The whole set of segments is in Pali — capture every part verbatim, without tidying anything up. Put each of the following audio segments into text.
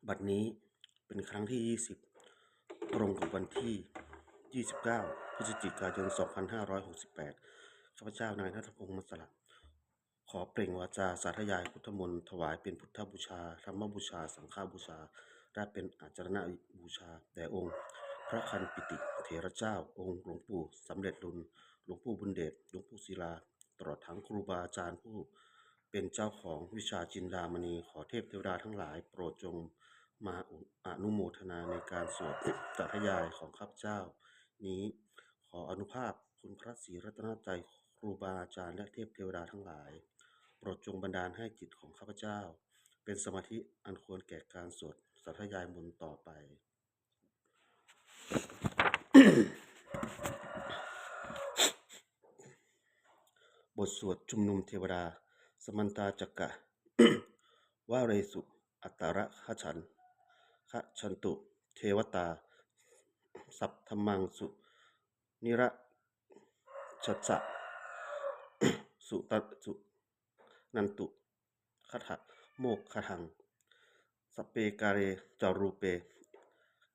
บัดนี้เป็นครั้งที่ ยี่สิบ ตรงกับวันที่ ยี่สิบเก้า พฤศจิกายน สองพันห้าร้อยหกสิบแปด ข้าพเจ้านายณัฐพงษ์ มัสสละ ขอเปล่งวาจาสาธยายพุทธมนต์ ถวายเป็นพุทธบูชา ธรรมบูชา สังฆบูชา และเป็นอาจารณบูชาแด่องค์พระคันปิติเถระเจ้า องค์หลวงปู่สำเร็จลุน หลวงปู่บุญเดช หลวงปู่ศิลา ตลอดทั้งครูบาอาจารย์ผู้เป็นเจ้าของวิชาจินดามณี ขอเทพเทวดาทั้งหลายโปรดจงมาอนุโมทนาในการสวดสาธยายของข้าพเจ้านี้ ขออานุภาพคุณพระศรีรัตนตรัย ครูบาอาจารย์และเทพเทวดาทั้งหลาย โปรดจงบันดาลให้จิตของข้าพเจ้า เป็นสมาธิอันควรแก่การสวดสาธยายมนต์ต่อไป บทสวดชุมนุมเทวดา Samantā cakkavāḷesu atrāgacchantu devatā, saddhammaṃ munirājassa suṇantu saggamokkhadaṃ. Sabbe kāle ca rūpe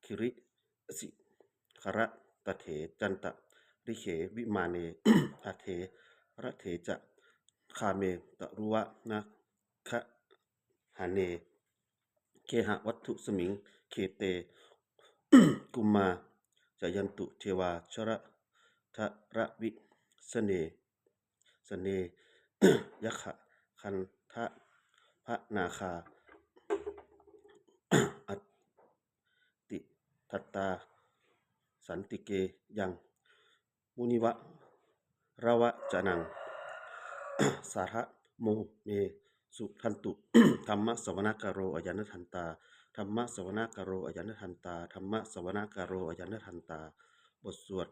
girisikharataṭe cantalikkhe vimāne, gaganatalathalaṭe ca gāme taruvanagahane gehavatthusmiṃ khette bhummā cāyantu devā jalathalavisame yakkhagandhabbanāgā tiṭṭhantā santike yaṃ munivaravacanaṃ sādhavo me suṇantu. Dhammassavanakālo ayam bhadantā. Dhammassavanakālo ayam bhadantā. Dhammassavanakālo ayam bhadantā. บทสวด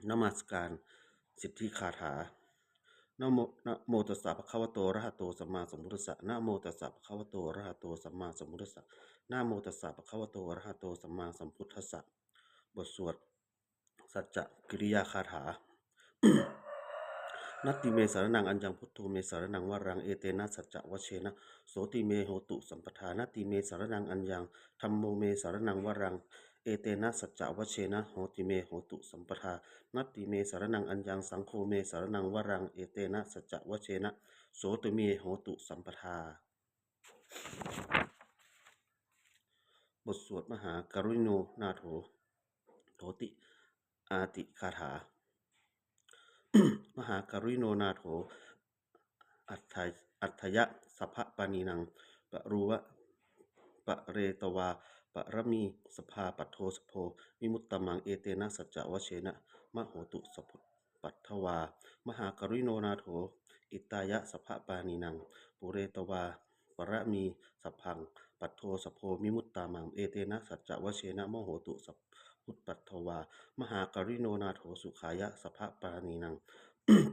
นมัสการสิทธิคาถา Namo, namo tassa bhagavato arahato sammāsambuddhassa. Namo tassa bhagavato arahato sammāsambuddhassa. Namo tassa bhagavato arahato sammāsambuddhassa. บทสวดสัจจกิริยาคาถา Natthi me saraṇaṃ aññaṃ, buddho me saraṇaṃ varaṃ, etena saccavajjena sotthi me hotu sabbadā. Natthi me saraṇaṃ aññaṃ, dhammo me saraṇaṃ varaṃ, etena saccavajjena sotthi me hotu sabbadā. Natthi me saraṇaṃ aññaṃ, saṅgho me saraṇaṃ varaṃ, etena saccavajjena sotthi me hotu sabbadā. บทสวดมหาการุณิโกนาโถ โถติอาทิคาถา Mahākāruṇiko nātho atthāya sabbapāṇinaṃ, parūpa pūretvā pāramī sabbā, patto sambodhimuttamaṃ, etena saccavajjena mā hontu sabbupaddavā. Mahākāruṇiko nātho hitāya sabbapāṇinaṃ, pūretvā pāramī sabbā, patto sambodhimuttamaṃ, etena saccavajjena mā hontu sabbupaddavā. Mahākāruṇiko nātho sukhāya sabbapāṇinaṃ,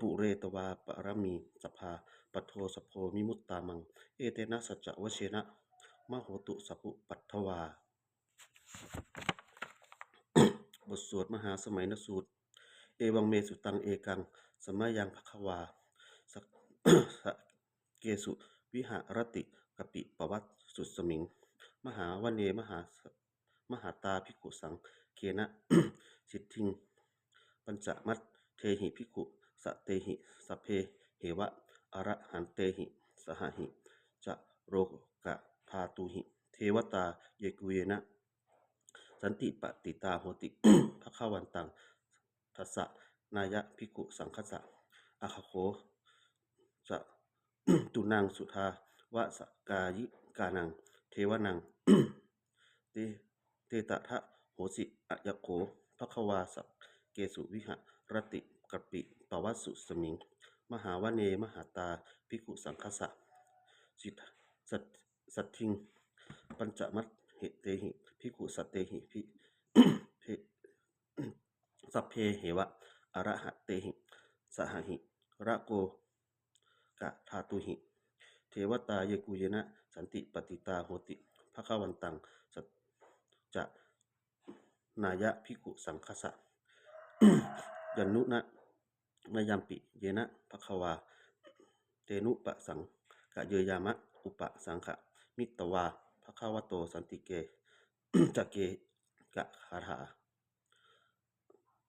pūretvā pāramī sabbā, patto sambodhimuttamaṃ, etena saccavajjena mā hontu sabbupaddavā. บทสวดมหาสมัยนสูตร Evaṃ me sutaṃ. Ekaṃ samayaṃ bhagavā sakkesu viharati kapilavatthusmiṃ mahāvane mahā mahatā bhikkhusaṅghena saddhiṃ pañcamattehi bhikkhusatehi sabbeheva arahantehi saha hi ca lokadhātūhi devatā yebhuyyena santi patiṭṭhitā honti bhagavantaṃ dassanāya bhikkhusaṅghassa. Atha kho catunnaṃ suddhāvāsakāyikānaṃ devānaṃ te te tattha hosi. Ayaṃ kho bhagavā sakkesu viharati kapilavatthusmiṃ mahāvane mahatā bhikkhusaṅghassa saddhiṃ pañcamattehi bhikkhusatehi sabbeheva arahantehi saha hi ca lo kadhātūhi devatā yebhuyyena santi patiṭṭhitā honti bhagavantaṃ dassanāya bhikkhusaṅghassa. Yannūna mayampi yena bhagavā tenupasaṅkameyyāma, upasaṅkamitvā bhagavato santike cake ekagāthā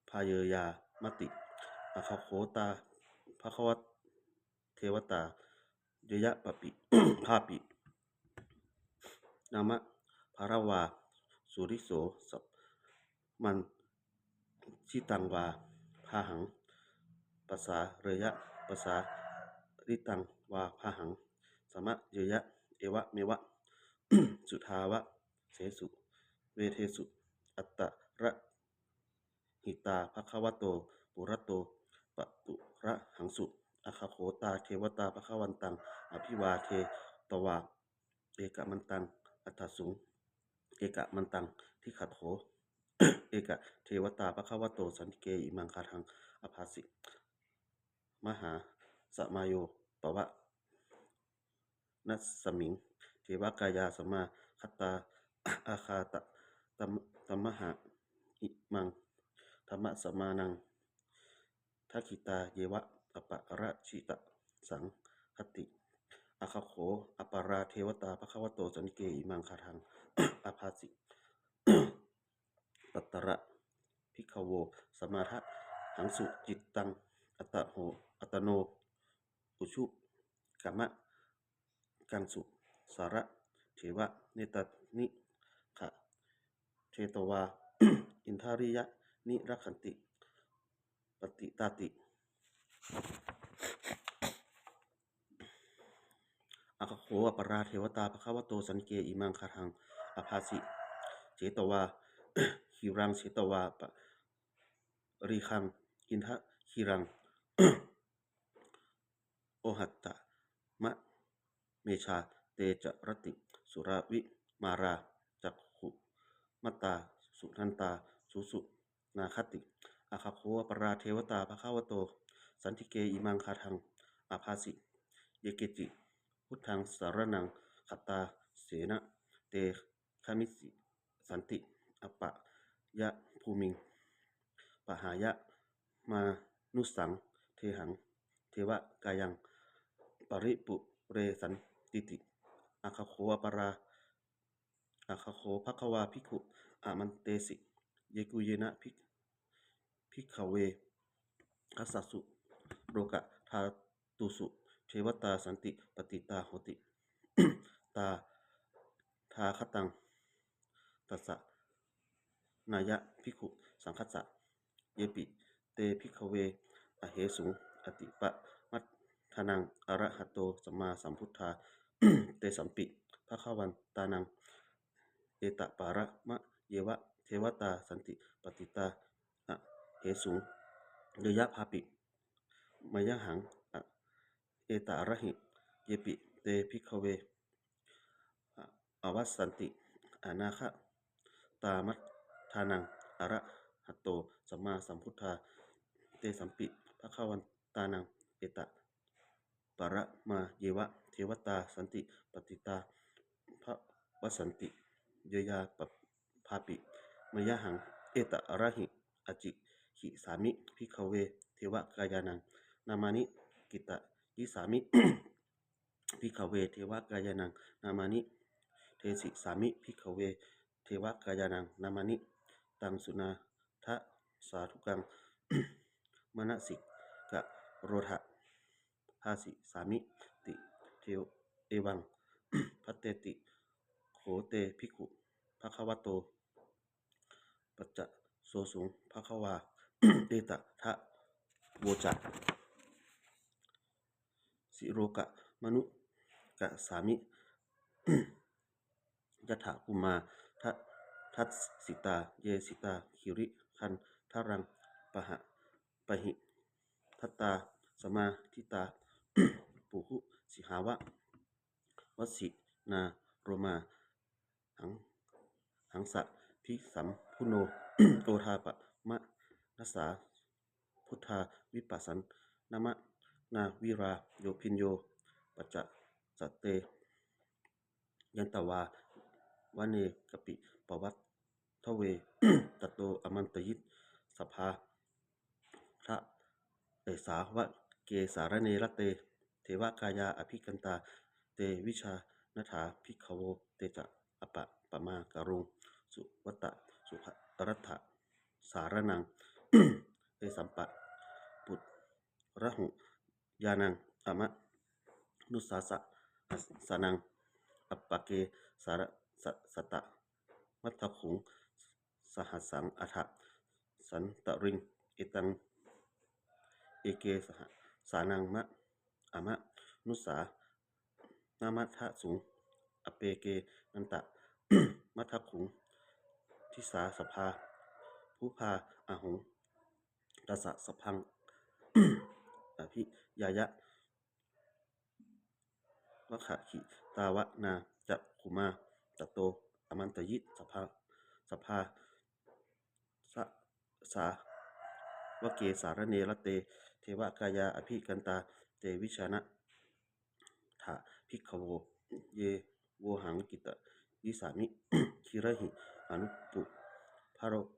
bhāseyyāmāti. Atha kho tā bhagavat devatā yāyappabhāpi nāma balavā suriso sammiñjitaṃ vā bāhaṃ pasāreyya, pasāritaṃ vā bāhaṃ sammiñjeyya, evameva suddhāvāsesu vedesu antarahitā bhagavato purato pāturahaṃsu. Atha kho tā devatā bhagavantaṃ abhivādetvā ekamantaṃ aṭṭhaṃsu. Ekamantaṃ ṭhitā kho ekā devatā bhagavato santike imaṃ gāthaṃ abhāsi: Mahāsamayo pavānasmiṃ, devakāyā samāgatā, āgatamha imaṃ dhammasamaṃ dakkhitāyeva aparājitasaṅghanti. Atha kho aparā devatā bhagavato santike imaṃ gāthaṃ abhāsi: Tatra bhikkhavo samādahaṃsu cittaṃ attano ujukamakaṃsu, sārathīva nettāni gahetvā indriyāni rakkhanti paṇḍitāti. Atha kho aparā devatā bhagavato santike imaṃ gāthaṃ abhāsi: Chetvā khīlaṃ chetvā palighaṃ indakhīlaṃ ohaccamanejā, te caranti sūleyyaṃ vimānā, cakkhumatā sudantā susunāgāti. Atha kho aparā devatā bhagavato santike imaṃ gāthaṃ abhāsi: Ye keci buddhaṃ saraṇaṃ gatāse, te gamissanti apāyabhūmiṃ, pahāya mānusaṃ dehaṃ devakāyaṃ paripūressantīti. Atha kho aparā, atha kho bhagavā bhikkhū āmantesi: Yebhuyyena bhik- bhikkhave dasasu lokadhātūsu devatā santi patiṭṭhā honti tathāgataṃ dassanāya bhikkhusaṅghassa. Yepi te bhikkhave ahesuṃ atītamaddhānaṃ arahanto sammāsambuddhā, tesampi bhagavantānaṃ etaparamāyeva devatā santi patiṭṭhā ahesuṃ, yāyappabhāpi mayhaṃ etarahi. Yepi te bhikkhave avassanti anāgatamaddhānaṃ arahanto sammāsambuddhā, tesampi bhagavantānaṃ etaparamāyeva devatā santi patiṭṭhā bhavassanti, yāyappabhāpi mayhaṃ etarahi. Ācikkhissāmi bhikkhave devakāyānaṃ nāmāni, kittayissāmi bhikkhave devakāyānaṃ nāmāni, desissāmi bhikkhave devakāyānaṃ nāmāni. Taṃ suṇātha sādhukaṃ manasikarotha bhāsissāmīti. Evaṃ bhanteti kho te bhikkhū bhagavato paccassosuṃ. Bhagavā etadavoca: Silokamanukassāmi, yattha bhummā tadassitā, ye sitā girigabbharaṃ, pahitattā samāhitā, pāpū sīhāva sallīnā, lomā haṃsābhisambhuno, odātamanasā suddhā vippasannamanāvilā, bhiyyo pañcasate ñatvā vane kāpilavatthave, tato āmantayi satthā sāvake sāsane rate. Devakāyā abhikkantā te vijānātha bhikkhavo, te ca apamākaruṃ suvatā surattha sāraṇaṃ vesampā purahu ñāṇaṃ amanussāna dassanaṃ appeke sāra satamaddasuṃ sahassaṃ atha santāriṃ etaṃ eke sahassānaṃ amanussānamaddasuṃ appekenantamaddakkhuṃ disā sabbā phuṭā ahuṃ tassa sabbaṃ abhiññāya vavakkhitvāna cakkhumā tato āmantayi sabbā sabbā sāvake sāsane rate devakāyā abhikkantā te vijānātha bhikkhavo ye vohaṃ kittayissāmi girāhi anupubbaso.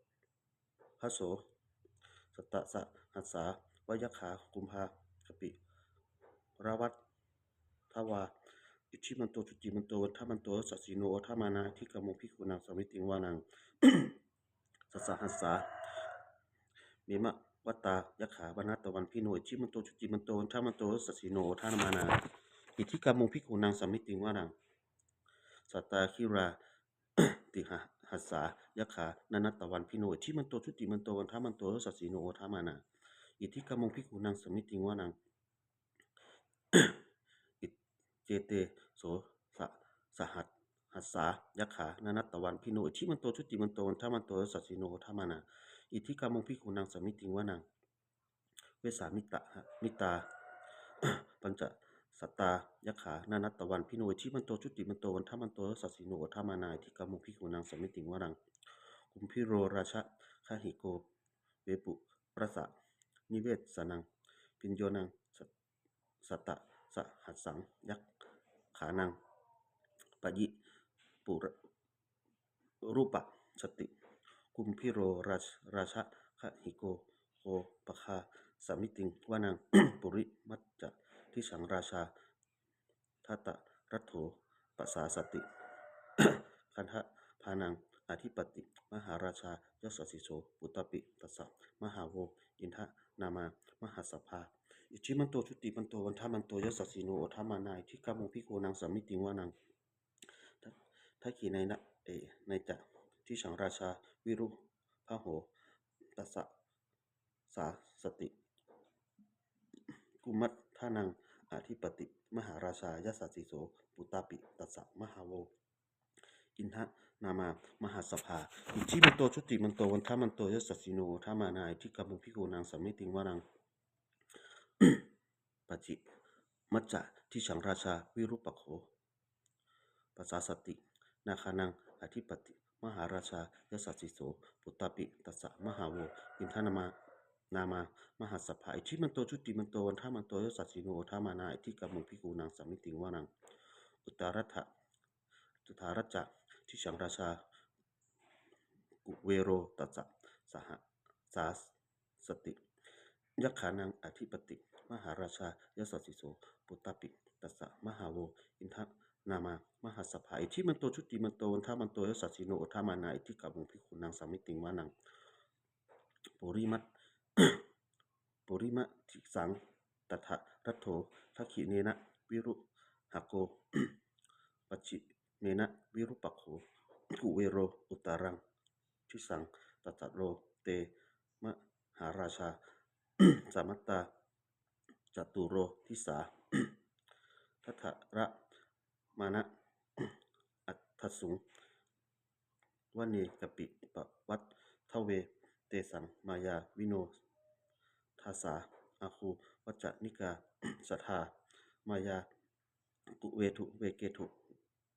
Sattasahassā va yakkhā kumbhakapi ravā davā iddhimanto jutimanto vaṇṇavanto yasassino modamānā aṭṭhāgāmuṃ bhikkhūnaṃ samitiṃ vanaṃ. Sattasahassā hemavatā yakkhā nānattavaṇṇino iddhimanto jutimanto vaṇṇavanto yasassino modamānā aṭṭhāgāmuṃ bhikkhūnaṃ samitiṃ vanaṃ. Sātāgirā tisahassā yakkhā nānattavaṇṇino iddhimanto jutimanto vaṇṇavanto yasassino modamānā aṭṭhāgāmuṃ bhikkhūnaṃ samitiṃ vanaṃ. Iccete soḷasasahassā yakkhā nānattavaṇṇino iddhimanto jutimanto vaṇṇavanto yasassino modamānā aṭṭhāgāmuṃ bhikkhūnaṃ samitiṃ vanaṃ. Vessāmittā pañcasatā yakkhā nānattavaṇṇino iddhimanto jutimanto vaṇṇavanto yasassino modamānā aṭṭhāgāmuṃ bhikkhūnaṃ samitiṃ vanaṃ. Kumbhīro rājagahiko vepullassa nivesanaṃ bhiyyo naṃ satasahassaṃ yakkhānaṃ payirupāsati. Kumbhīro rājagahiko kho pāga samitiṃ vanaṃ. Purimañca disaṃ rājā dhataraṭṭho pasāsati. Gandhabbānaṃ ādhipati mahārājā yasassi so. Puttāpi tassa bahavo indanāmā mahabbalā iddhimanto jutimanto vaṇṇavanto yasassino modamānā aṭṭhāgāmuṃ bhikkhūnaṃ samitiṃ vanaṃ. Dakkhiṇena ca disaṃ rājā virūḷho taṃ pasāsati. Kumbhaṇḍānaṃ ādhipati mahārājā yasassi so. Puttāpi tassa bahavo indanāmā mahabbalā iddhimanto jutimanto vaṇṇavanto yasassino modamānā aṭṭhāgāmuṃ bhikkhūnaṃ samitiṃ vanaṃ. Pacchimañca disaṃ rājā virūpakkho pasāsati. Nāgānaṃ ādhipati mahārājā yasassi so. Puttāpi tassa bahavo indanāmā mahabbalā iddhimanto jutimanto vaṇṇavanto yasassino modamānā aṭṭhāgāmuṃ bhikkhūnaṃ samitiṃ vanaṃ. Uttarañca uttarañca disaṃ rājā kuvero taṃ pasāsati. Yakkhānaṃ ādhipati mahārājā yasassi so. Puttāpi tassa bahavo indanāmā mahabbalā iddhimanto jutimanto vaṇṇavanto yasassino modamānā aṭṭhāgāmuṃ bhikkhūnaṃ samitiṃ vanaṃ. Purimaṃ purimaṃ disaṃ dhataraṭṭho dakkhiṇena virūḷhako pacchimena virūpakkho kuvero uttaraṃ disaṃ. Tatrāno te mahārājā samantā caturo disā daddallamānā aṭṭhaṃsu vane kāpilavatthave. Tesaṃ māyāvino dāsā āgū vañcanikā saṭhā māyā kuṭeṇḍu veṭeṇḍu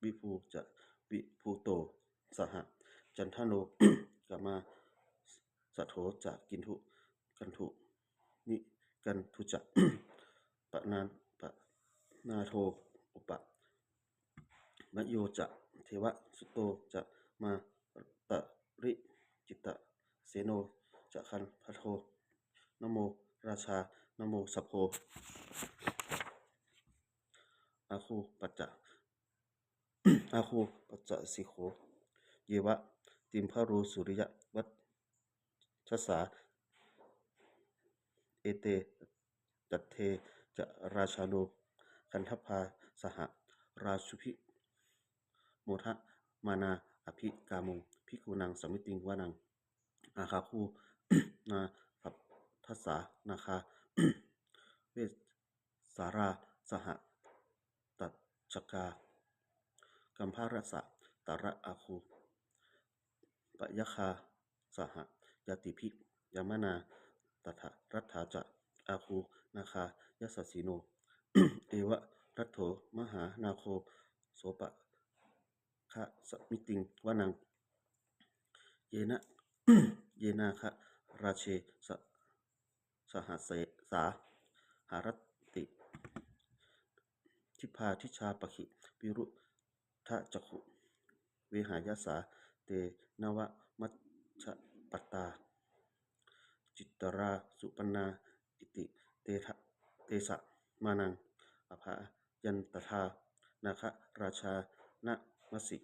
viṭū ca viṭuṭo saha candano kāmaseṭṭho ca kinnughaṇḍu nighaṇḍu ca panādo upa mayo ca devasūto ca mātali cittaseno ca gandhabbo naḷorājā naḷorājabho. Āgū pañca āgū pañcasikho yeva timbarū suriyavacchasā, ete caññe ca rājāno gandhabbā saha rājubhi modamānā abhikkāmuṃ bhikkhūnaṃ samitiṃ vanaṃ. Āgū nābhasā nāgā vesālā saha tacchakā kambalassatarā āgū pāyāgā saha ñātibhi. Yāmunā dhataraṭṭhā ca āgū nāgā yasassino, evarattho mahānāgo sopāga samitiṃ vanaṃ. Yena ye nāgarāje sa- sahassā haranti dibbā dijā pakkhi visuddhacakkhū vehāyasā, te nānvā majjhapattā citrā supaṇṇā iti tesa- tesamānaṃ abhayantadā nāgarājānamāsi.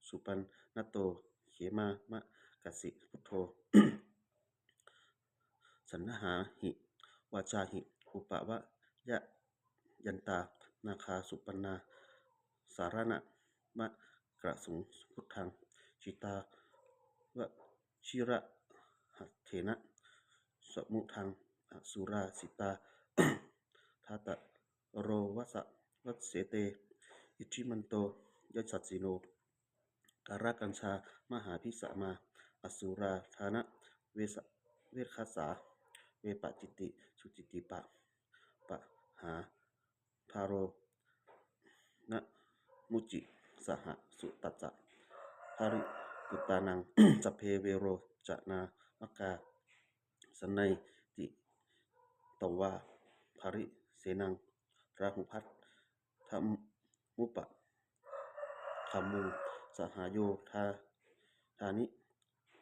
Supaṇṇato khemamakāsi buddho saṇhāhi vācāhi upavhayantā nāgā supaṇṇā saraṇamakaṃsu buddhaṃ. Jitā vajirahatthena samuddaṃ asurā sitā dhāta- -ro vāsavassete iddhimanto yasassino. Kālakañjā mahābhismā asurā dānaveghasā, vepacitti sucitti pa- pahārādo namucī saha satañca baliputtānaṃ. Sabbe verocanāmakā sannayhitvā balisenaṃ rāhubhaddamupāgamuṃ. Saha yo dāni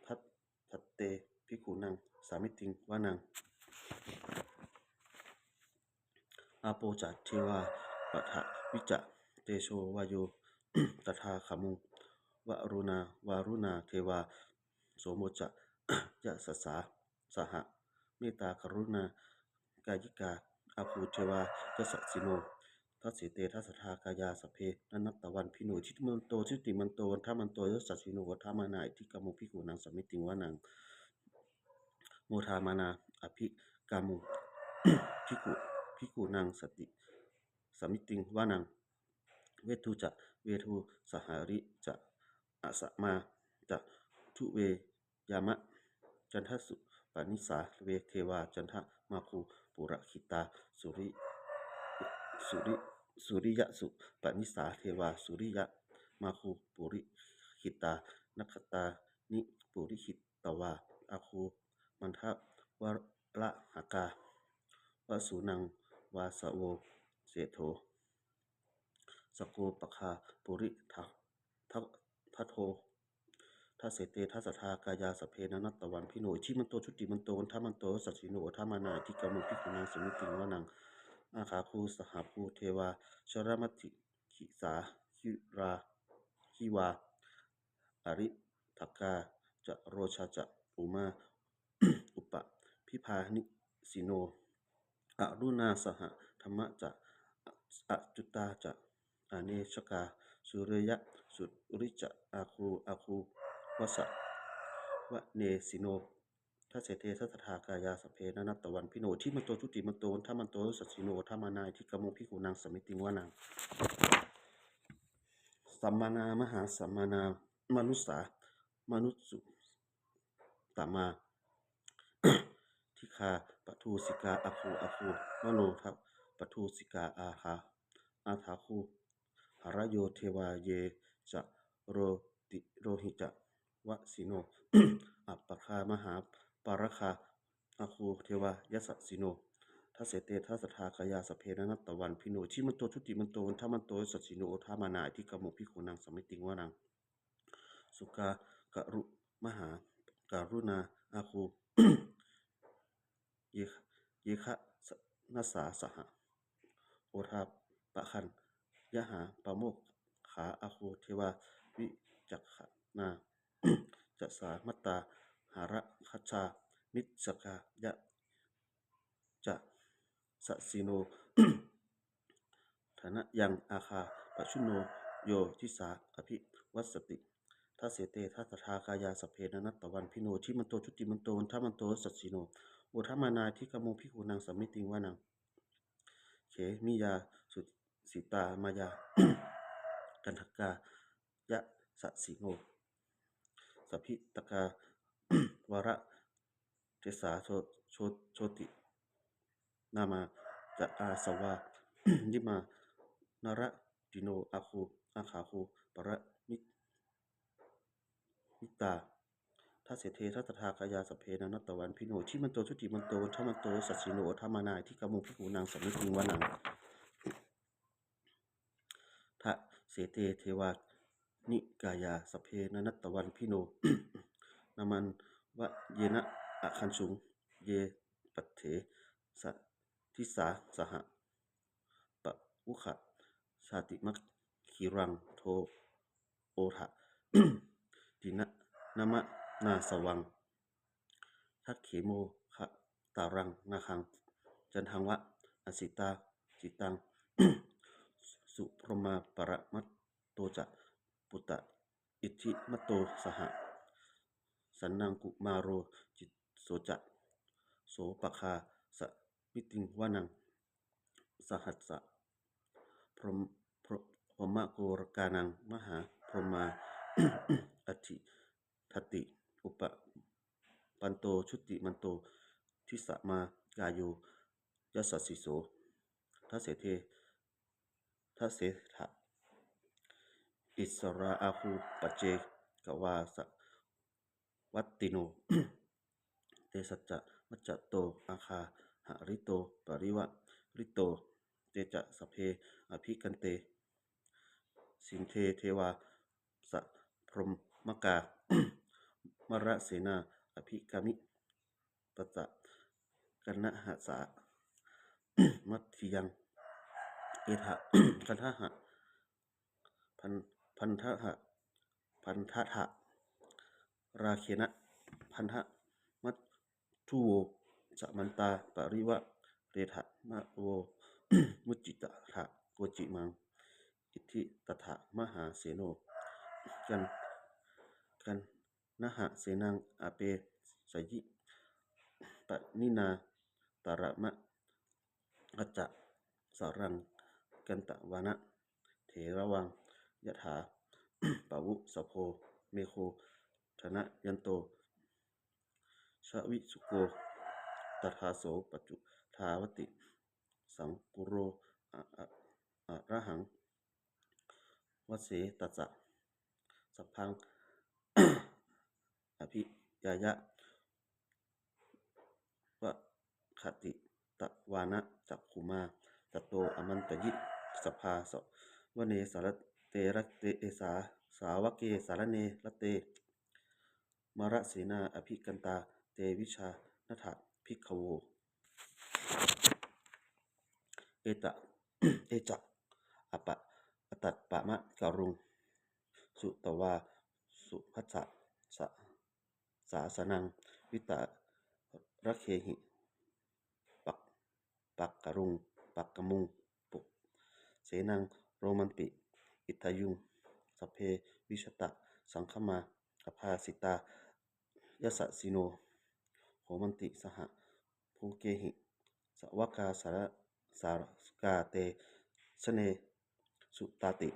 bhaddante bhikkhūnaṃ samitiṃ vanaṃ. Āpo ca devā paṭhavī ca tejo vāyo tadāgamuṃ. Varuṇā vāruṇā devā somo ca yasasā saha. Mettākaruṇākāyikā āgū devā yasassino. Dasete dasadhā kāyā sabbe nānattavaṇṇino. Iddhimanto jutimanto vaṇṇavanto yasassino. Modamānā abhikkāmuṃ bhikkhūnaṃ samitiṃ vanaṃ. Modamānā abhikkāmuṃ bhikkhu- bhikkhūnaṃ sati- samitiṃ vanaṃ. Veṇḍū ca veṇḍū sahalī ca asamā ca duve yamā. Candassūpanisā devā candamāgū purakkhitā. Suri- suri- suriyassūpanisā devā suriyamāgū purakkhitā. Nakkhattāni purakkhitvā āgū mandavalāhakā. Vasūnaṃ vāsavo seṭṭho sakko pāga purindado. Dasete dasadhā kāyā sabbe nānattavaṇṇino. Iddhimanto jutimanto vaṇṇavanto yasassino. Modamānā abhikkāmuṃ bhikkhūnaṃ samitiṃ vanaṃ. Athāgū sahabhū devā jalamaggisikhāriva. Ariṭṭhakā ca rojā ca ummāpupphanibhāsino. Aruṇā sahadhammā ca accutā ca anejakā. Sūleyyarucirā ca āgū āgū vāsavanesino. Dasete dasadhā kāyā sabbe nānattavaṇṇino. Iddhimanto jutimanto vaṇṇavanto yasassino. Modamānā abhikkāmuṃ bhikkhūnaṃ samitiṃ vanaṃ. Samānā mahāsamānā mānusā mānusuttamā. Dighā paṭhasikā āgū āgū manopaṭhasikā. Athā- athāgū harayo devā ye ca roti- rohitāyasino. Appakā mahāpāragā āgū devā yasassino. Dasete dasadhā kāyā sabbe nānattavaṇṇino. Iddhimanto jutimanto vaṇṇavanto yasassino. Modamānā abhikkāmuṃ bhikkhūnaṃ samitiṃ vanaṃ. Sukkā karumhā karuṇā āgū ye- yekhassa saha. Odātagayhā pāmokkhā Āgā āgū devā vicakkhaṇā, ca sāmattā hāragajā missakā, ya yasassino thanayaṃ āgā pajjunno, yo disā abhivassati. Dasete dasadhā kāyā sabbe nānattavaṇṇino, iddhimanto jutimanto vaṇṇavanto yasassino, modamānā abhikkāmuṃ bhikkhūnaṃ samitiṃ vanaṃ. Khemiyā tusitā māyā kaṭṭhakā yasassino, lambitakā vātapittādisaso, jotināmā ca āsavā, nimmānaratino āgū āgāgū paranimmitā. Dasete dasadhā kāyā sabbe nānattavaṇṇino, iddhimanto jutimanto vaṇṇavanto yasassino, modamānā abhikkāmuṃ bhikkhūnaṃ samitiṃ vanaṃ. Dasete devanikāyā sabbe nānattavaṇṇino, nāmanvayena āgañchuṃ ye paṭse sadisā saha. Pavutthajātimakkhīlaṃ odātagayhābhimanāsavaṃ, dakkhemoghataraṃ nāgaṃ candaṃva asitātitaṃ. Subrahmā paramatto ca puttā iddhimato saha, sanaṅkumāro tisso ca sopāga samitiṃ vanaṃ. Sahassabrahmalokānaṃ mahābrahmābhitiṭṭhati, upapanno jutimanto disā māraviyo yasassi so. Dasete dasettha issarā āgū paccekavasavattino, tesañca majjhato āgā hārito parivārito. Te ca sabbe abhikkante sinde devā sabrahmakaṃ, mārasenā abhikkāmi tassa kaṇhassa mandiyaṃ. Etha gaṇhatha bandhatha bandhatha rāgena bandhamatthu vo, samantā parivāretha nānāvimucciṃ yathā koci maṃ. Iti tattha mahāseno kaṇhasenaṃ apesayi, pāṇinā talamāhacca saraṃ katvāna bheravaṃ. Yathā pāvussako megho thanayanto savijjuko, tadā so paccudāvatti saṅkuddho arahaṃ vase tassa. Sabbaṃ abhiññāya vavakkhitvāna cakkhumā, tato āmantayi satthā sāvake sāsane rate. Sāvake sāsane rate mārasenā abhikkantā, te vijānātha bhikkhavo. Etañca ātappamakaruṃ sutvā sabbasaṅghaṃ, vītarāgehi pākaruṃ pākamuṃ. Senaṃ romaṃpi itthaṃ sabbe vijitasaṅgāmā, aphāsitā yasassino hohanti saha bhūtehi. Sāvakā sāvakā te janesutāti,